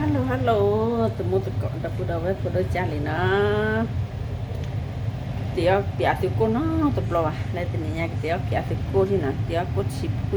Hello hello, သမူသကိးဒီပုၢ်ဒီဝဲၢ်ဖိဒိၣ်ကၢ်လံနီၤ, တ့အီၣ်ပၠးသုကိၣ်နီတဘျီဘၣ်, လၢတနံၤညါကတ့အီၣ်ပၠးသုကိၣ်လံနီၤ, တ့အီၣ်ကိၣ်ထံ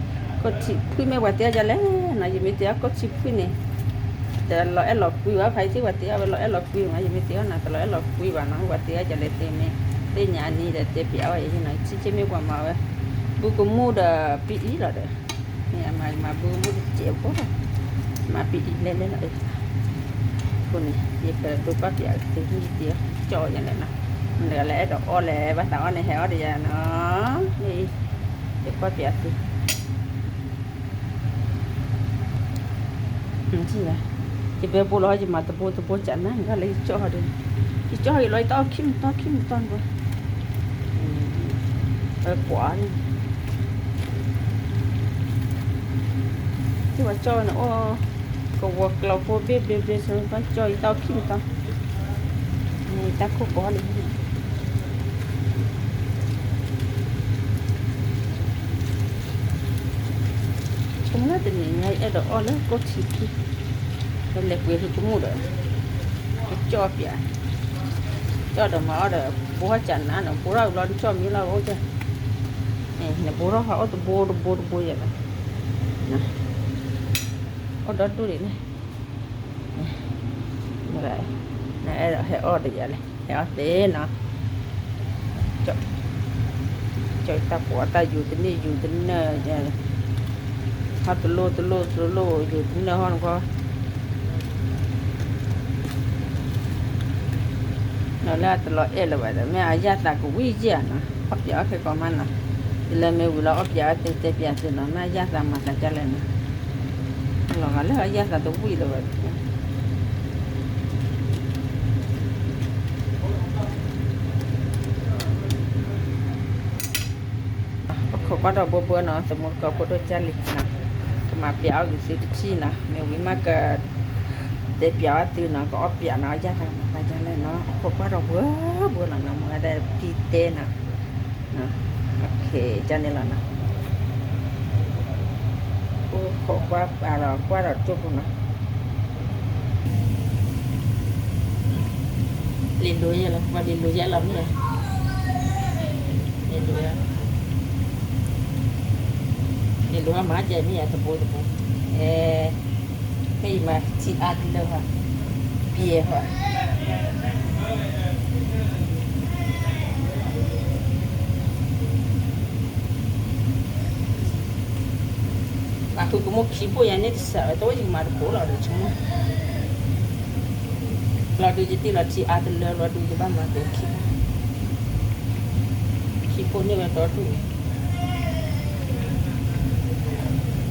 ဖှံ, ကိၣ်ထံဖှံမ့ၢ်ပှၤတ့အီၣ်ဒ်လဲၣ်နီၤ, ယမ့ၢ်တ့အီၣ်ကိၣ်ထံဖှံန့ၣ် တလီၤအဲၣ်လီၤကွံဘၣ်, ဖဲအံၤသ့ၣ်ပှၤတ့အီၣ်ဝဲလီၤအဲၣ်လီၤကွံမး, ယမ့ၢ်တ့အီၣ်နီၤ တလီၤအဲၣ်လီၤကွံဘၣ်နီၤ, ပှၤတ့အီၣ်ဒ်လဲၣ်သ့မ့ၢ် သ့ၣ်ညါနံၤဒီးတဲပၠးအီၣ်ယဲနီၤ, ဆံဆ့မ့ၢ်ပှၤမၤဝဲ ဘုကမူၣ်ဒီးပအံၤလီၤဒီး မ့ၢ်မၤဘုကမူၣ်တစဲးဖိလီၤ, မၤပအံၤလဲၤလဲၤလီၤ, အဃိန့ၣ် ယကဒိကွၢ်ပၠးသုဟံၣ်တ့အီၣ်ကၠီၣ်ယၤလဲၣ်နီၤ, မတၤလၢအဲၣ်ဒိးအီၣ်လဲၣ် ဘၣ်သးအီၣ်န့ၣ်ဟဲအီၣ်ဒီးယၤနီၤ, မ့ၢ် ယကွၢ်ပၠးသု ယဘဲဘိလီၤ ယမၤတဘိတဘိကနၣ် ယကလၢယကၠီၣ်ဟီဒီး ယကၠီၣ်ဟီလီၤ ယတၢ်အီၣ်ခံမတီခံမတီန့ၣ်ဘၣ်, ဝဲပှၤန့ၣ် သ့ၣ်ပှၤကၠီၣ်ဝဲန့ၣ် အိၣ် ကဝီၤကျီဖိဘ့ၣ်ဘ့ၣ်ဘ့ၣ် ဆၢဘၣ်ကၠီၣ် ယတၢ်အီၣ်ခံမတီ တၢ်ခိၣ်ကီလံ ကမၢတနံၤညါ ယအဲၣ်ဒိးအီၣ်လၢကိၣ်ထံခံ, လဲၤပှ့ၤဟံးကမူၣ်ဒီး ကကၠီၣ်ပၠး, ကၠီၣ်ဒီးမၤအီၣ်ဒီး ဘိဟီၣ်ကၠးနါနီၤ ဘိထီၣ်ဘျီနကၠီၣ်မံလီၤအိၣ်ကၠၢ်, နဘိထီၣ်ဟီၣ်အိၣ်တဘိတဘိတဘိယဲၢ်လီၤ, အိၣ်ဒီဒူၣ်ဒံးန့ၣ် နအဲၣ်ဒိးဟဲအီၣ်ဒီးယၤလဲၣ် ဟဲအီၣ်သ့နီၤ, ကၠီၣ်တၢ်ပှီၤတၢ်ယူၤတန့ၢ်ယူၤတနၢ်, ဟီၣ်တလိၣ်တလိၣ်တလိၣ်ယူၤတနၢ်ဟီၣ်နကွၢ်, နီၤလၢအတလီၤအဲၣ်လၢၤဘၣ်ဒီး မ့ၢ်အယၢ်သးကဝံၣ်ယဲၢ်နီၤ, အီၣ်ပၠးအီၣ်ခဲကီးမးနီၤ, ယလၢမ့ၢ်ဝံၤလီၤအီၣ်ပၠးအီၣ်တဲတဲပၠးသုနီၤ မ့ၢ်အယၢ်သးမၤသးဒ်လဲၣ်နီၤ, လီၤဂာ်လၢအယၢ်သးတဝံၣ်လၢၤဘၣ် အိၣ်ခိးကွၢ်ဒီးဘှီဘှီနီၤ သမူသကိးဖိဒိၣ်ကၢ်လံနီၤ, ကမၤပၠးအီၣ်ဂ့ၤသုတထံၣ်နီၤ, မ့ၢ်ဝံၤမးက တဲပၠးအီၣ်သုနီၤ, ကအီၣ်ပၠးနီၤ အယၢ်သးမၤသးဒ်လဲၣ်နီၤ, အိၣ်ခိးကွၢ်ဒီးဘှီဘှီလီၤနီၤ, မ့ၢ်ဝဲဒၣ်ဖံတဲနီၤ, ကန့ၣ်လီၤနီၤ, အိၣ်ခိးကွၢ်ဒီးကွၢ်ဒီးကၠိဖိနီၤ လံၤလိၤယဲၢ်လီၤ ပှၤလံၤလိၤယဲၢ်လီၤမ့ၢ်ဧါ, လံၤလိၤယဲၢ်, လံၤလိၤမၤကဲမ့ၢ်ဧါ တဘိတဘိ, အဲ, မ့ၢ်ယမၤထံအါတလၢဟီ, ပျဲဟီ, မၤဖုကမိၣ်ခံဘိယၤန့ၣ်တစးဝဲ တဝဲယကမၤတဘိလီၤဒီးဆိကမိၣ်, လီၤဒုးယတ့ၢ်လီၤထံအါတလၢလီၤဒုးယဘၣ်မၤကဲခံဘိ, ခံဘိန့ၢ်ဝဲဒီဒူၣ်န့ၣ်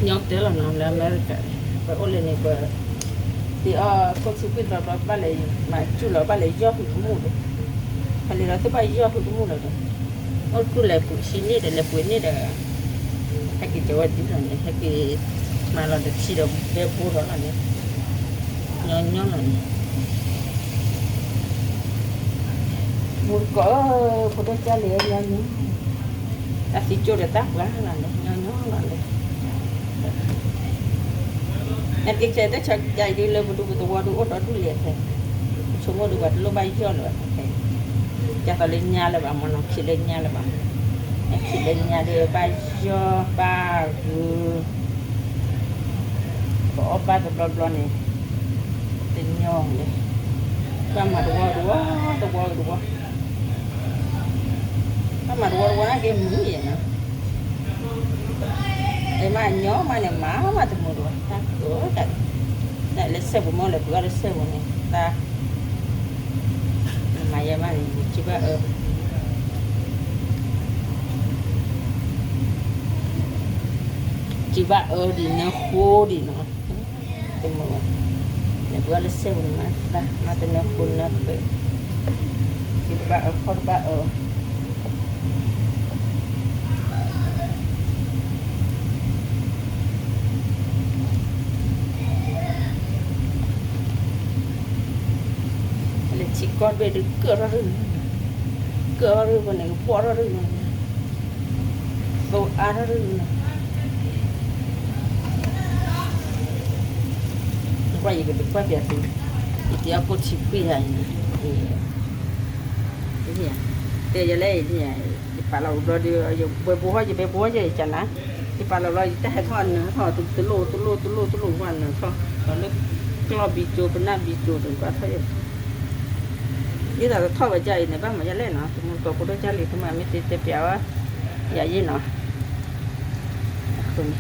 ညီတဲလီၤနီၤ လၢအမဲရကၤန့ၣ် ပအိၣ်လၢန့ၣ် ပ တ့အီၣ်ခိၣ်ထံကွံာ်တဘျီဘျီ ဘၣ်လဲၤမၤစူၣ်လီၤ ဘၣ်လဲၤယီၢ်ဖုကမူၣ်ဒီး ပလဲၤလီၤသ့ၣ်ဘၣ်ယီၢ်ဖုကမူၣ်လီၤဒီး အိၣ်တကူၣ်လဲၤပှ့ၤဆံန့ၣ်ဒီး လဲၤပှ့ၤန့ၣ်ဒီး ဟဲက့ၤကဝဲဒ်လီၤန့ၣ် ဟဲက့ၤမၤလီၤဒီးထံဒီးဘဲဘိထီၣ်လီၤန့ၣ် ညီညီလီၤန့ၣ် မူတကိးဧၢ ဖိဒိၣ်ကၢ်လံၤညီညီ တၢ်သံကၠိၣ်ဒီးတၢ်ပှၤလီၤန့ၣ် ညီညီလီၤန့ၣ် နက့ၤဆဲးတၢ်ဆါကါအံၤဒုးလၢပဒူပသဝီဒုးအိၣ်ဒီဒူၣ်လဲၣ်ဖဲ ဆိကမိၣ်ဒုးပှၤတလိၣ်ဘၣ်ယီၢ်လၢၤဘၣ်ဖဲ ကၢ်သိးလၢညါလၢၤဘၣ်မ့ၢ်နီၤ ခံးလၢညါလၢၤဘၣ် ခံးလၢညါဒုးဘၣ်ယီၢ်ဘၣ်ဂုာ် ပအီၣ်ဘၣ်တဘျီဘျီန့ၣ် တညီန့ၣ် ဘၣ်မၤတဝီတဝီ တဝီတဝီ ဘၣ်မၤတဝီတဝီန့ၣ်က့ၤမုာ်ယဲၢ်နီၤ မ့ၢ်ညီမးန့ၣ် မၤမးတမုာ်တဝီ တၢ်ကီတၢ် တၢ်လၢစဲပူၤမ့ၢ်လဲၤပှ့ၤအီၣ်လၢစဲပူၤန့ၣ် တၢ် မၤယဲၢ်မးန့ၣ် ယထံၣ်ဘၣ်အၢ ထံၣ်ဘၣ်အၢဒ်နၢဃိဒ်နီၤ တမုာ် လဲၤပှ့ၤအီၣ်လၢစဲပူၤန့ၣ် မၤသး မၤတနၢဃိနၢဃဲ ထံၣ်တဘၣ်အၢ ခီၣ်တဘၣ်အၢ လဲၤထံကီၢ်တဘ့ၣ်ဒုးကၢၢ်ထီၣ်ရူၢ် ကၢၢ်ထီၣ်ရူၢ်ပန့ၣ် ကဘီၣ်ထီၣ်ရူၢ်နီၤ သိအါထီၣ်ရူၢ်နီၤ ယကဒုးကွၢ်ပၠးသု, ယတံၤအီၣ်ကိၣ်ထံခွံၣ်ယၤအံၤ, တဲယၤလဲၣ်, ယပာ်လီၤဝံၤဘျီဒီး ယဘဲဘိဟီၣ် ယဘဲဘိဟီၣ်ယဲၢ်ယကနၤ, ယပာ်လီၤလီၤ ယတၢ်ဟဲထီၣ်အနၢၤထီၣ် တလိၣ်တလိၣ်တလိၣ်တလိၣ်ဝဲနၢၤထီၣ်, ဒီးလၢကျီၢ်ဘံကၠိ ပနၢ်ဘံကၠိတကွၢ်ထီၣ်ယဲၢ်, ယသးတထီၣ်ဝဲဒ်အံၤန့ၣ် ဘၣ်မၤယဲၢ်လဲၣ်နီၤ, တမူတကိးဖိဒိၣ်ကၢ်လံၤ သုမၤမ့ၢ်တတဲပၠးဝဲ ယၤယဲၢ်နီၤ, အဃိန့ၣ်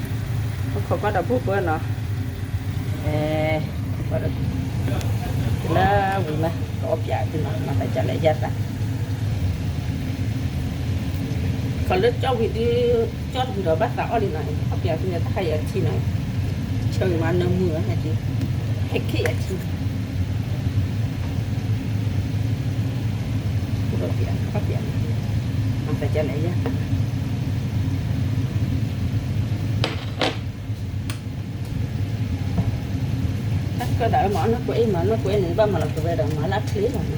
အိၣ်ခိးကွၢ်ဒီးဘိၣ်ဘၢနီၤ, အဲ လၢဝံၤမး ကအီၣ်ပၠးသုနီၤ မၤသးဒ်လဲၣ်ယၤသး, ခီလၢကၠီၣ်ဝံၤဒုး ကၠီၣ်တဝံၤဒီးဘၣ်သးအီၣ်လံနီၤ, အီၣ်ပၠးသုန့ၣ် တၢ်ဟးယၤထံနီၤ, ဆၢဂ့ၤမးနၢမူဟဲက့ၤ, ဟဲက့ၤယၤထံ ပၠး ပၠး မၤသးဒ်လဲၣ်ယၤ တၢ်ကၢၣ်ဒၣ်ဝဲမၤနီၢ်ကွဲအံၤ မၤနီၢ်ကွဲန့ၣ် ဘၣ်မၤလီၤကဝဲဒီး မၤလၢချ့လီၤနီၤ,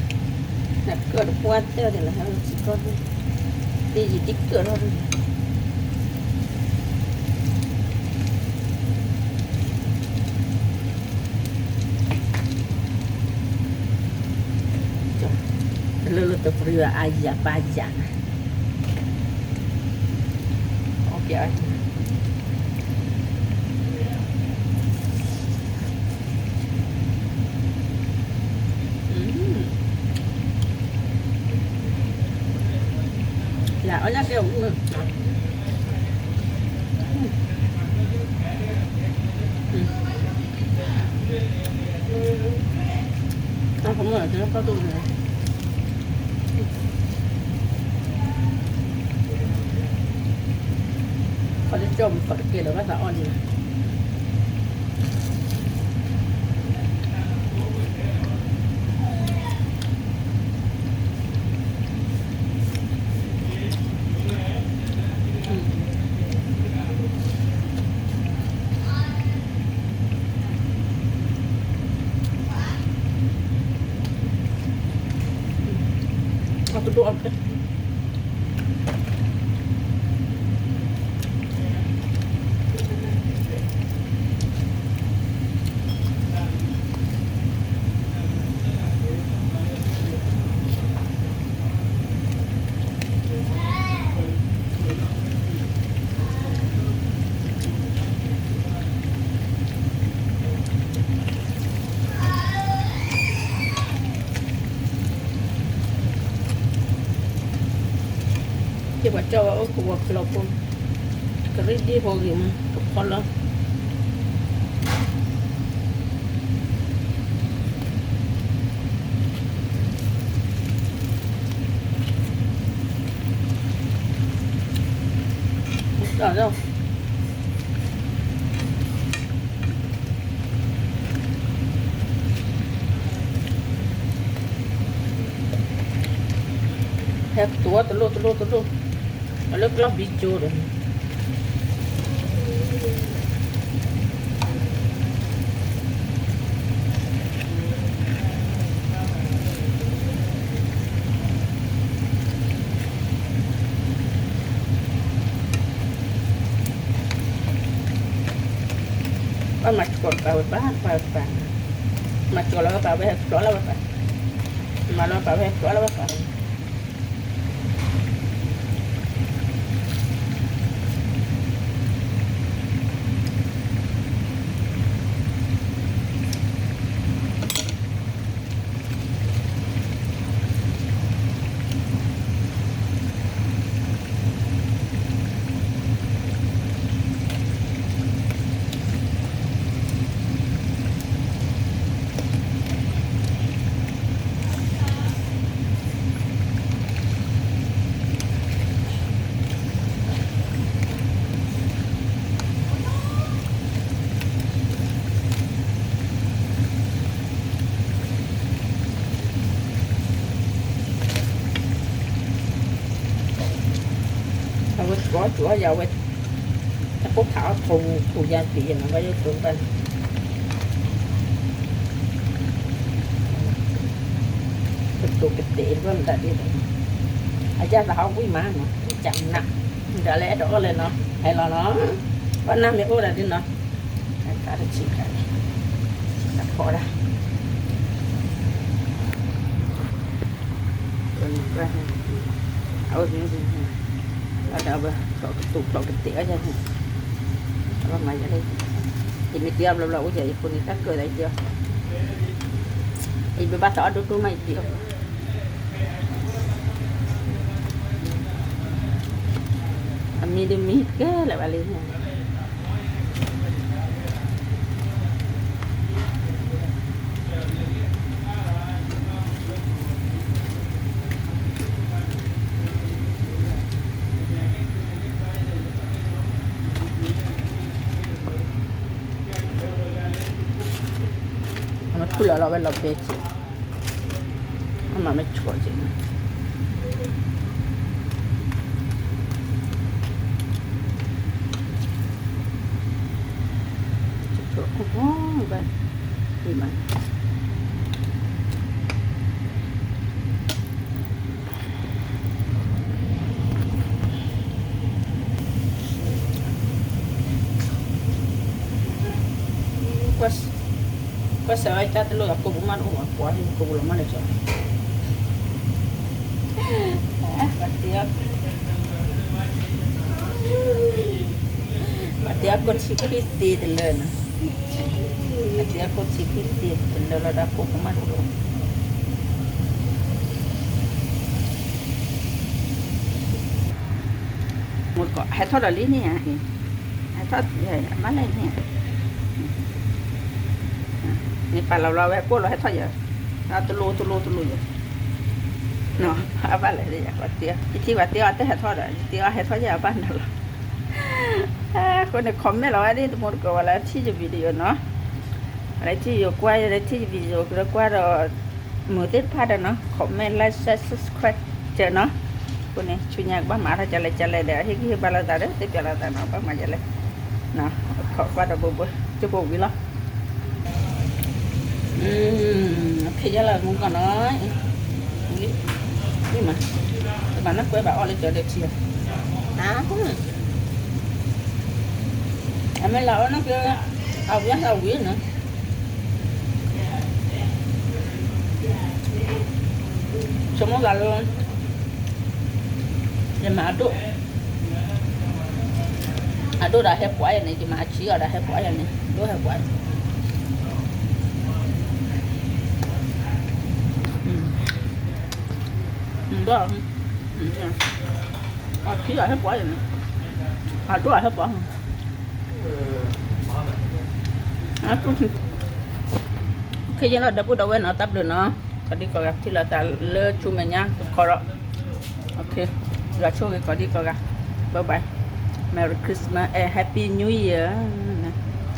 တၢ်ကၢၣ်တပှၢ်တဲအီၤဒ်လဲၣ် ဟဲထံကီၢ်န့ၣ်, တ့ယံာ်တံၢ်ကၢၣ်ထီၣ်ဒ်လဲၣ် တလၢလၢတပရံၤအါယၤပၢ်ယၤနၤ, အီၣ်ပၠး ယၤအီၣ်ညၣ်ကဲအီၤမုၢ်, အီၣ်မုၢ် ကဲကီၢ်ဒိၣ်န့ၣ် ခီလၢကၠီၣ်မုၢ်ခီတကဲလၢၤဘၣ်သးအီၣ်န့ၣ် အတဒိၣ်အဖဲ က့ၤပှၤကၠီဝဲအိၣ်ကဝီၤဖျိးဖိ, ကရံၣ်ဒ့ၣ်ဖိဂ့ၤမး ကဖီလီၤ, ဒီး ဟဲကတိၤတလိၣ်တလိၣ်တလိၣ်, အလၢကျီၢ်ဘံကၠိဒီး ပမၤစှီၤပာ်ဝဲပာ်ပာ်ပာ်, မၤစှီၤလီၤဝဲပာ်ဝဲဟဲဖျိးလီၤဝဲပာ်, မၤလီၤပာ်ဝဲဟဲဖျိးလီၤဝဲပာ်, အဝဲကီၢ်ကီၢ်ယၤဝဲ, တၢ်ကိၢ်ခးအီၣ်ဖိမူခိၣ်ယါတ့ၢ်ယဲၢ်မး ဘၣ်ယိၣ်ကျိဘၣ်န့ၣ်, ကတိၤကတဲာ်တဘၣ်မတၤဒ်လဲၣ်, အယၢ်သးဟီၣ်ဘှံးမးနီၤ ကနး, မတၤလဲၣ်အဲၣ်ဒိးအီၣ်လဲၣ်နီၤ ဟဲလီၤနီၤ, ပှၤနၢ်မ့ၢ်အိၣ်ဒၣ်ဒ်နီၤ, တၢ်တဆံးခါန့ၣ်, ဆံး တၢ်ဖီဒၣ် အဝဲ အဒီးဝဲ ဖျိးကတူာ်ဖျိးကတဲာ်အီၤယၤန့ၣ် အဝဲမၤယၤလၢ ယမ့ၢ်တ့အီၤဘျီဘျီအိၣ်ယၤ ယဖိန့ၣ်တၢ်ကၢၢ်သးယတ့အီၤ ယဘၣ်သးအီၣ်ဒိၣ်ဒိၣ်မးယတ့အီၤ အမံၤဒုးမံၤကဲလၢာ်ဘၣ်လံ အမ့ၢ်ထူလီၤလီၤဝဲလီၤဘဲက့ၤ အမၤမ့ၢ်ဆိးက့ၤန့ၣ် ဆိးခိၣ်ဘၣ် မၤ ကွၢ်စၢၤဝဲတၢ်တလိၣ်အကိာ်ပူၤမးတအိၣ်ဘၣ် ပှၤဟံၣ်ကိာ်ပူၤလီၤမးလဲၣ်ကၠီ ပှၤတ့အီၤ ပှၤတ့အီၤကိၢ်ထံခရံာ်သ့တလၢနီၤ ပှၤတ့အီၤကိၢ်ထံခရံာ်သ့တလၢလီၤဒီးကိာ်ပူၤမးတအိၣ် မ့ၢ်တကိးဟဲထီၣ်ဒီးလံန့ၣ်ဧါ ဟဲထီၣ် အမါလဲၣ်န့ၣ် မ့ၢ်ပာ်လီၤလီၤဝဲကိၣ်လီၤဟဲထီၣ်ယၤ တလိတလိတလိယၤ အဘၣ်လဲၣ် ယထံၣ်ဘၣ်တ့အီၤတဟဲထီၣ်ဒီး ယတ့အီၤဟဲထီၣ်ယၤအဘၣ်နၤလီၤ အဃိန့ၣ် comment လီၤဝဲဒ်တမူတကိးဝဲလၢထံၣ်ယ video နီၤ လၢထံၣ်ယကွၢ် လၢထံၣ်ယ video ကရၢကွၢ်ဒီး မုာ်သ့ၣ်တဖၣ်ဒီးနီၤ comment like share subscribe ကနီၤ အဃိန့ၣ် ဆူညါကဘၣ်မၤထီၣ်ကလဲၣ်ကလဲၣ်ဒီး ဟ့ၣ်ဂံၢ်ဟ့ၣ်ဘါလိာ်သးဒီး သ့ၣ်ပျးလိာ်သးနီၤ ဘၣ်မၤယလဲၣ် ခိးကွၢ်ဒီးဘိဘိ ကၠိဖိဝံၤလီၤ ခဲယလၢမူကီၢ်နီၤ မ့ၢ်မး တဘၣ်နၢ်ကွဲဘၣ်အီၣ်လၢကၠီဒီးထံ အမ့ၢ်လၢအီၣ်နၢ်က့ အဝံအဝံနီၤ ဆိကမိၣ်ဂၤလၢ ယမၤအဒိၣ် အဒိၣ်ဒီးဟဲပှၤယၤန့ၣ် ယမၤအဆံးအီၤဒီးဟဲပှၤယၤန့ၣ် ဒိၣ်ဟဲပှၤ ဒီး အဆံးအီၤဟဲပှၤယၤန့ၣ် အဒိၣ်အဟဲပှၤ ခဲယလီၤဒီပုၢ်ဒီဝဲၢ်နီၤ တၢ်ဘျုးနီၤ ကိးဒံကိးဂၤ ထံၣ်လိာ်သးလၢဆူမဲာ်ညါတခီဒီး ယွၤဆိၣ်ဂ့ၤကိးဒံကိးဂၤ bye bye Merry Christmas and Happy New Year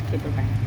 bye bye